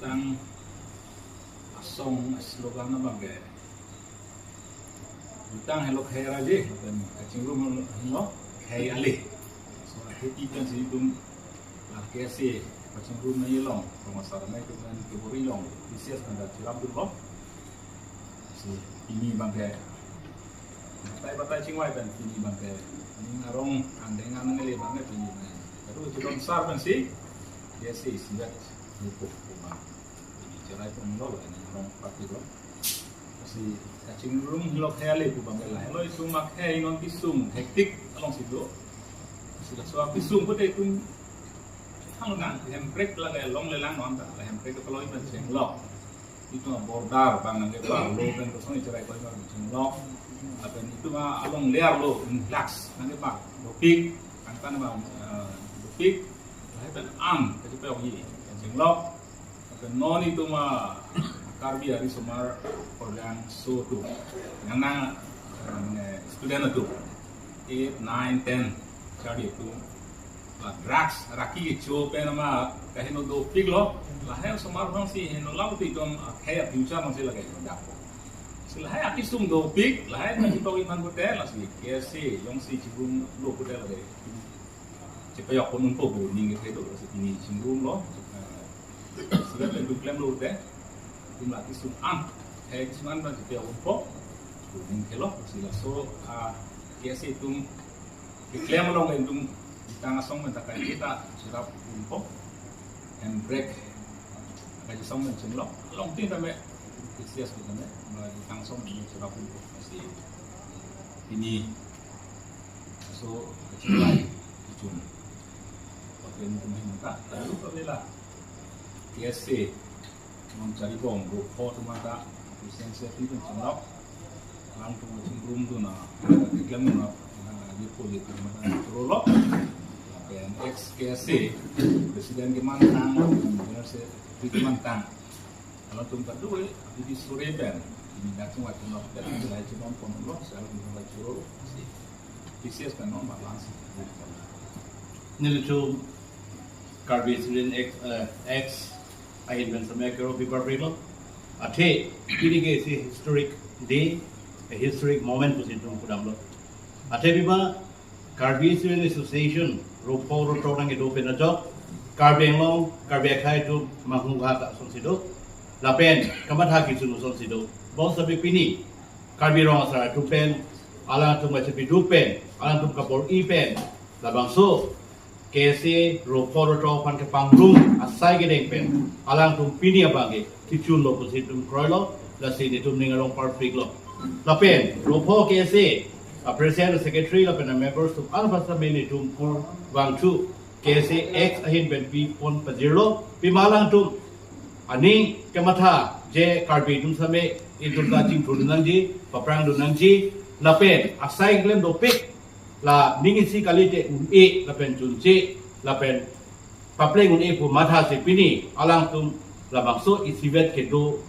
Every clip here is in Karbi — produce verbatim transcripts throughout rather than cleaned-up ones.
Tang asong slogan abang ke, jutang henlo khei arje, lapen kachingrum henlo khei ale. So, akhei pen si itum la K S A kachingrum nangji along, Rong Asar Amei atum pen kebor-i along, P C S pen ta chirap dunlo. Si pini abang ke, batai batai chingvai pen pini abang ke, ning arong angdeng angneli abang ke pini abang ke, aru chironsar pen si, K S A isivet nangpo pu abang. Pini cherai pon lo, ning arong party lo. Si kachingrum henlo khei ale pu abang ke lahelo, itum akhei non kesung hektik alongsi do. Si laso akesung pute itum thang nang, hemprek lake longlelang non ta, hemprek ke paloi pen chenglok. Itum border abang nangkeparlo pen kosonsi cherai koi abang chenglok. Lapen itum along ler lo, influx nangkepar dopik, angtan abang, eh, dopik, lahai pen an kachepayokji chenglok. Lapen non itum a Karbi arisomar Korjang so atum, yang nang, eh, student atum, eight, nine, ten, charli atum, la drugs, raki kecho pen ama kaheno dopiklo, lahai osomar abang si heno lau ti itum akhei a-future abang si lake heno dakpo. Si lahai akesung dopik, lahai ta chitok iman pute, lasi K S A jongsi chingrum lo pute lake chepayok pon unpo pu ning kethe do, lasi pini chingrumlo. Eh, sudah tentu klem lo pute, itum la kesung an, eh, kesung an abang chepayok unpo pu ning kethelo, lasi laso, ah, K S A itum keklem along itum jutang asong pen ta kaike ta chirap unpo. Hemprek akesung pen chenglok, along tin tame, P C S pen tame, ma jutang asong pen chirap unpo. Lasi pini so kachinglai itum, pakai itum hinta, lalu apabila K S A non charibom ro pho atum ta, Christian Safety pen chenglok, alangtum chingrum dun a, keklem dun a, ah, di poli atum ta chorolo. Lapen ex K S A president kemantang, general secretary kemantang, alangtum ta do, di sore pen, ini dak chunga chunga pen, lahai chibom ponlo, si alangtum ta chorolo, si P C S pen non balance. Nelitum Karbi Student X, eh, X ahin pen samya kero pipar prelo. Athe, pini ke isi historic day, a historic moment pusi itum pudamlo. Athe pima Karbi Student Association ro pho ro throk nangkedo pen ajok, Karbi Anglong, Karbi akhei atum manghu ha ta asonsi do. Lapen kamatha kisun asonsi do. Bonseta pini Karbi Rong Asar atum pen, alangtum kachepiduk pen, alangtum kabor-i pen, labangso K S A ro pho ro throk aphan kepangrum asai kedeng pen, alangtum pini abang ke kechunlo pusi itum kroilo, lasi nelitum ning arong parpiklo. Lapen ro pho K S A a president, secretary lapen a members atum an basa me nelitum pur vangthu K S A X ahin pen pi pon pajirlo, pima alangtum aning kematha je Karbi atum same itum ta chingthur nangji, paprang dun nangji, lapen asai klem dopik, la ning isi kalite un-e lapen chunche lapen papleng un-e pu matha si pini alangtum labangso isivet kedo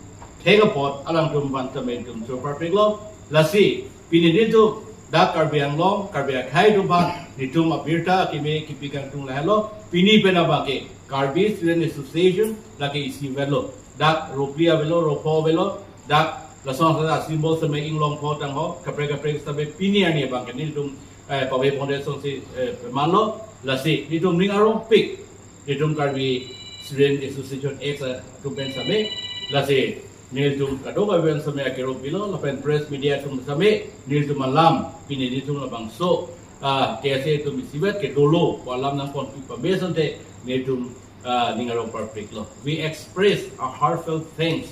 thek apot alangtum aphan tame itum choro parpiklo. Lasi pini nelitum dak Karbi Anglong, Karbi akhei atum aphan nelitum abirta keme kipi kangtung lahelo. Pini pen abang ke Karbi Student Association lake isivetlo. Dak ro phli avelo, ro pho avelo, dak lason sa symbol seme inglong pho tangho, kaprek kaprek sebe pini arni abang ke nelitum, eh, pave foundation si, eh, manlo, lasi nelitum ning arongpik, nelitum Karbi Student Association X, eh, atum pen seme, lasi nelitum kadokave pen seme akero pilo, lapen press media atum seme, nelitum alam, pini nelitum labangso, ah, K S A atum isivet kedolo pu alam nangponpi pame asonte, nelitum, ah, ning arong parpiklo. We express our heartfelt thanks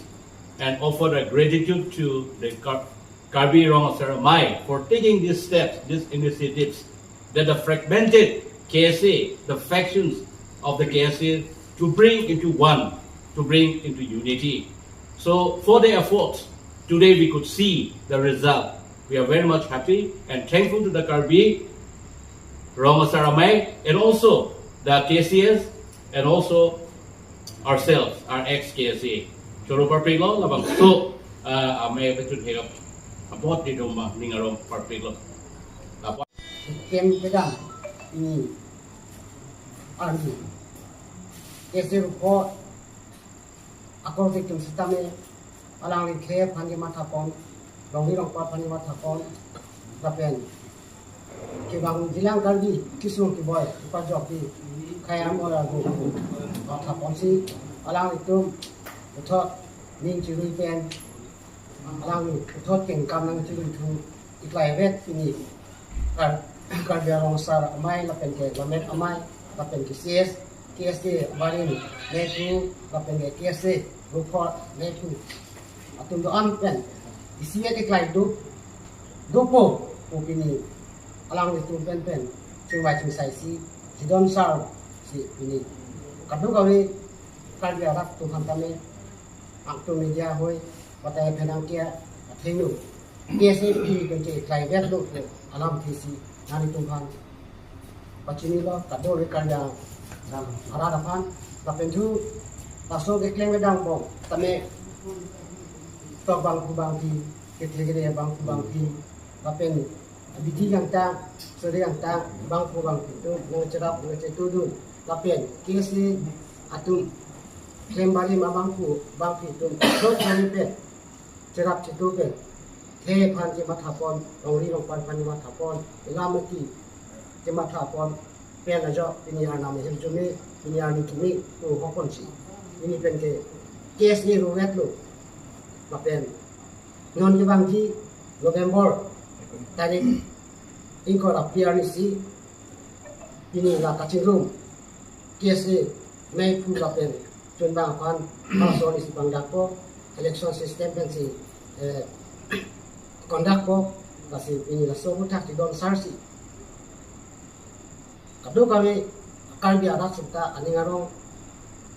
and offer our gratitude to the Kar-, Karbi Rong Asar Amei for taking these steps, these initiatives that the fragmented K S A, the factions of the K S A, to bring into one, to bring into unity. So for the efforts, today we could see the result. We are very much happy and thankful to the Karbi Rong Asar Amei and also the K C S and also ourselves, our ex K S A. Choro parpiklo labangso, ah, amei pachun heyok apot nelitum ning arong parpiklo. Kem kedam ini army. K S A ro pho akorte atum sitame alangli the aphan kematha pon, longri longpat aphan kematha pon, lapen kevangjilang Karbi kesung keboi kepajokji khei amor ago matha ponsi alanglitum puthot ning chirui pen alangli puthot kengkam nangchirui thu iklai vet pini Kar-, Karbi Anglong Asar Amei lapen ke Lammet Amei lapen ke C S, K S A barim meiphu lapen ke K S A rukho meiphu atum do-an pen isivet iklai do, dopo pu pini alanglitum pen pen chingvai chingsaisi chedon sar si pini kadokave Karbi arat atum aphan tame angtum media hoi batai phenang kia athengno K S A pini pen ke iklai vetlo pu alamthe si nanglitum aphan pachinilo, kadokave Karbi arat aphan. Lapen thu laso keklem kedam bom tame tok bangphu bangphi, kethe kere bangphu bangphi, lapen abidi kangtang, suri kangtang, bangphu bangphi atum nangcherap nangchetudun, lapen K S A atum klem barim abangphu bangphi atum so kali pen cherap chetu pen the aphan kematha pon, longri longpat aphan kematha pon, lam ati kematha pon pen ajok pini arnam ahirjume, pini arni kimi tu hokon si pini pen ke K S A ruvet lo. Lapen non kevangji November tarik ingkoi ra phli arni si pini la kachingrum K S A meiphu lapen chunbang aphan halaso arni si pangdakpo, election system pensi eh, conductpo, lasi pini laso aputhak chedon sar si kadokave Karbi arat seta aning arong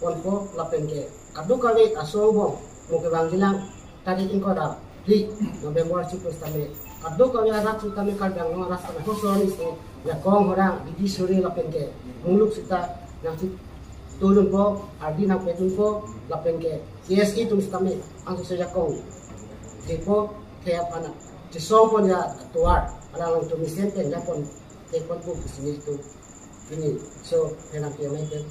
ponpo lapen ke kadokave aso angbong mo kevangjilang tarik ingkoi ra phli November si pusitame kadokave arat sitame Karbi Anglong arat sitame halaso arni si jakong horang bidi suri lapen ke muluk seta nangchetudunpo, ardi nangpedunpo lapen ke K S A atum sitame angse jakong thepo, the aphan chesong pon ya tovar alangtum mesen pen japon thek ponpo pusi nelitum pini so phenang ke amei pen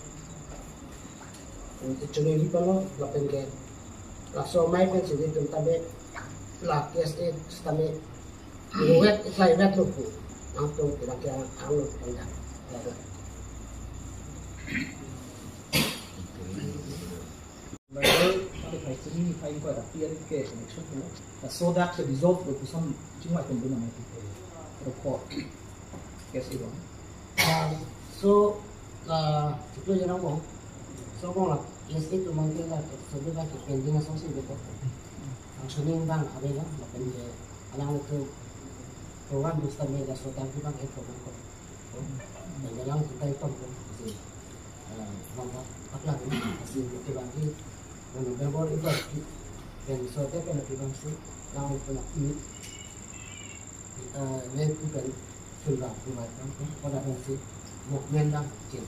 chunili ponlo lapen ke laso amei pensi nelitum tame la K S A sitame ruvet iklai vetlo pu angtum phenang ke anglo pangdang. Baru ada kaitun ini kain kau ada pian ke election tu. Laso dak ke dissolve lo puson cingvai pun dun nama itu. Rokok. Yes, itu. Ah, so, ah, itu je nang bong. So bong la, yes, itu mungkin la, so dia ke pending asal sih gitu. Ang suning bang, ada ya, makan je, alang itu program bisa mega so tadi bang itu bang kok. Dan dalam kita itu pun sih. Eh, mangga paklang, asi mati bangki, mangga bebor iba ki, pen so te pen ati bangsi, lang pen ati, eh, le pen pen, pen bang, pen bang, pen pen, pen bangsi, movement bang, cil.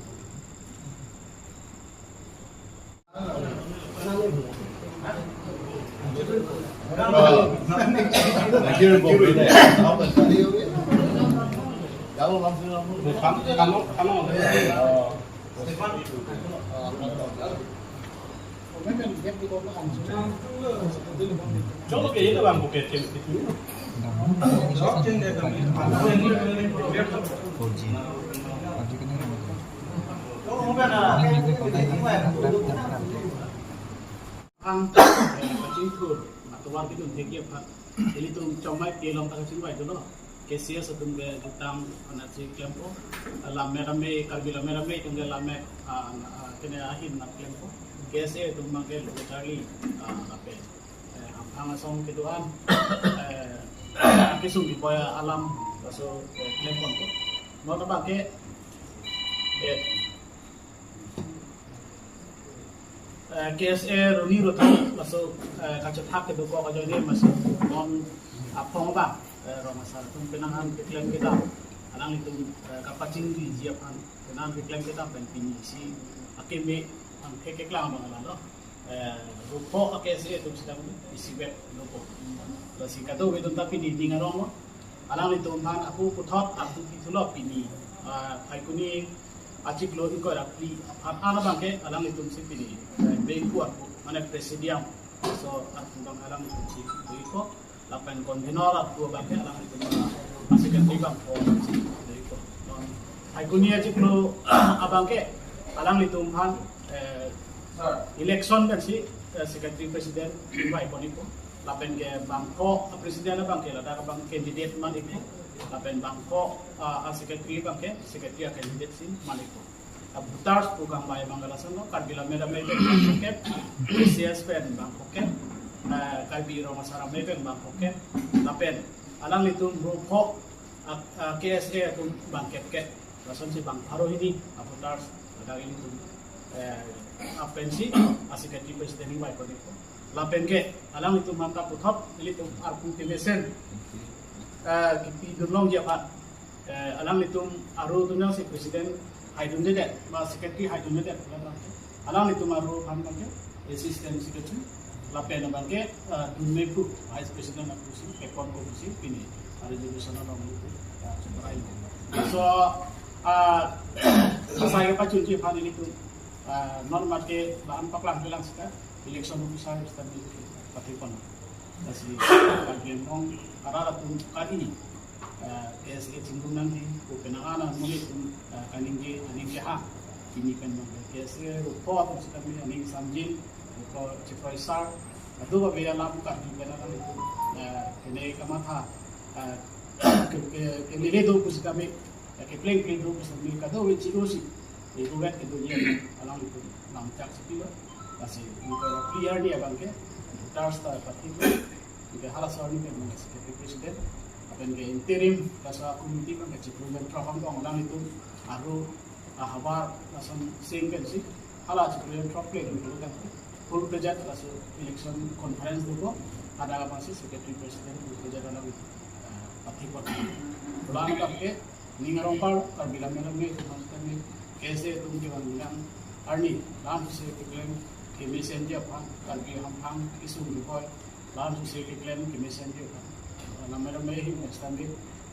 Ang, eh, kachingthur, atovar kedun thekji aphan. Ilitum chomai pi along ta kachingvai dolo. K S A atum ke jutang anat si klempo. Lammet Amei, Karbi Lammet Amei atum ke lammet, ah, ah, kene ahin nat klempo. K S A atum abang ke lo charli, ah, ape. Eh, hamphang asong kedo-an, eh, kesung keboi alam, laso, eh, klem ponpo. Non abang ke, eh, Eh, K S A runi rotha, laso, eh, kachethak kedokok ajoine, laso non aphong abang, eh, rong asar atum penang an keklem kedam, alanglitum, eh, kapachingriji aphan penang an keklem kedam pen pini isi akeme angthek keklang abang lalo. Eh, rokok a-K S A atum sitame isivet rokok. Lasi kadokave atum ta pini ning arong lo. Alanglitum aphan ako puthot ako kithulo pini, ah, Phaikuni achiklo ingkoi ra phli aphan an abang ke alanglitum si pini, eh, meiphu ako mane presidium, so arpudang alanglitum si do-ikpo, lapen convener arpu abangke alanglitum, ah, secretary bangpho si do-ikpo. Non haikuni achiklo abangke alanglitum aphan, eh, election pensi, eh, secretary president ingvaipon-ikpo. Lapen ke bangpho, ah, president abangke ladak abang candidate man-ikpo. Lapen bangpho, ah, ah, secretary abangke secretary a-candidate si man-ikpo. Ah, voters pu kangvai abang lason lo, Karbi Lammet Amei pen bangphokep, A C S pen bangphokep, eh, Karbi Rong Asar Amei pen bangphokep, lapen alanglitum ropho, ah, ah, K S A atum bangkep kep, lasonsi bangpharo hini a-voters ladak ilitum, eh, apensi a-secretary president ingvaipon-ikpo. Lapen ke alanglitum aphan ta puthot ilitum arpu kemesen, eh, kipidun longji aphan, eh, alanglitum aro atum jongsi president haidundedet, ba secretary haidundedet, alanglitum aro aphan abangke assistant secretary, lapen abangke, eh, dunme pu vice president apusi, pepon ko pusi, pini hari resolution along itu, eh, seberai. So, ah, asai kepachunji aphan ilitum, ah, non mat ke bahan paklang kelang sika, election officer stand pathipon. Lasi, Karbi Anglong arat atum kali, eh, K S A chingrum nangji, pu penang ana muli atum, eh, kaningje, aningje ha. Pini pen abang K S A ropho atum sitame aning samjin, ropho chipro isar. Adu ba beya lam Karbi pen alanglitum, eh, kene kamatha, eh, ke, ke, ke lele do pu sitame, eh, kepleng pleng do pu sitame kado we chido si. Ibu wet kedo ye alanglitum lamchak si pilo. Lasi, ingkoi ra clear dia abangke, voters ta pathipon, ingkoi halaso arni pen abang secretary president, lapen ke interim, laso committee abangke chiklo jon throk angbong alanglitum, aro, ahavar, lason sing pensi, hala chiklo jon throk pleng dulu kan, full fledged, laso election conference dopo, hadak abangsi secretary president full fledged alang, ah, pathipon. Pulang abangke, ning arong par, Karbi Lammet Amei atum aphan kami, K S A atum kevang bilang, arni, lam suse keklem, kemesenji aphan, Karbi hamphang, isung dukoi, lam suse keklem, kemesenji aphan. Lammet Amei ahin, stand,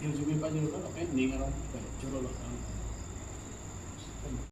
hirjume pajirlo, lapen ning arong, jurolo.